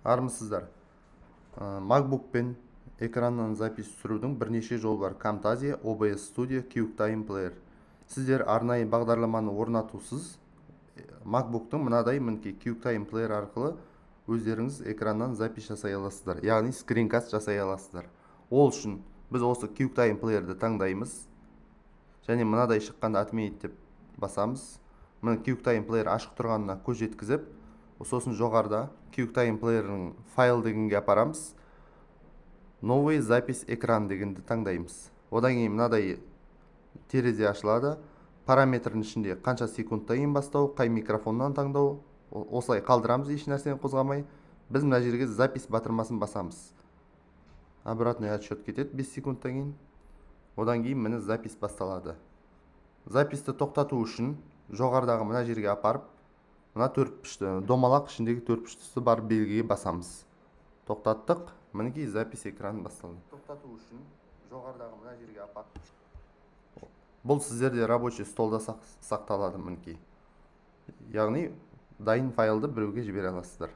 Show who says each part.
Speaker 1: Армысыздар! MacBookпен экраннан запись түсірудің бірнеше жолы бар: Camtasia, OBS Studio, QuickTime Player. Сіздер арнайы бағдарламаны орнатусыз MacBook'тың мынадай, мінекей, QuickTime Player арқылы өздеріңіз экраннан запись жасай аласыздар, яғни скринкаст жасай аласыздар. Ол үшін біз осы QuickTime Player'ді таңдаймыз және мынадай шыққанда «Отменить» деп басамыз. Міне, QuickTime Player ашық тұрғанына көз жеткізіп, сосын жоғарыда QuickTime Player'ның «Файл» дегенге апарамыз, «Новый запись экран» дегенді таңдаймыз. Одан кейін мынадай терезе ашылады. Параметрдің ішінде қанша секундтан кейін бастау, қай микрофоннан таңдау, осылай қалдырамыз, еш нәрсені қозғамай. Біз мына жерге «Запись» батырмасын басамыз. Обратный отсчет кетеді 5 секундтан кейін. Одан кейін, міне, запись басталады. Записьті тоқтату үшін жоғарыдағы мына жерге апарып, мына төрт домалақ ішіндегі төрт бұрыштысы бар белгіге басамыз. Тоқтаттық, мінекей, запись экраны басталды. Тоқтату үшін жоғарыдағы мына жерге апарып, бұл сіздерде рабочий столда сақталады, мінекей, яғни дайын файлды біреуге жібере аласыздар.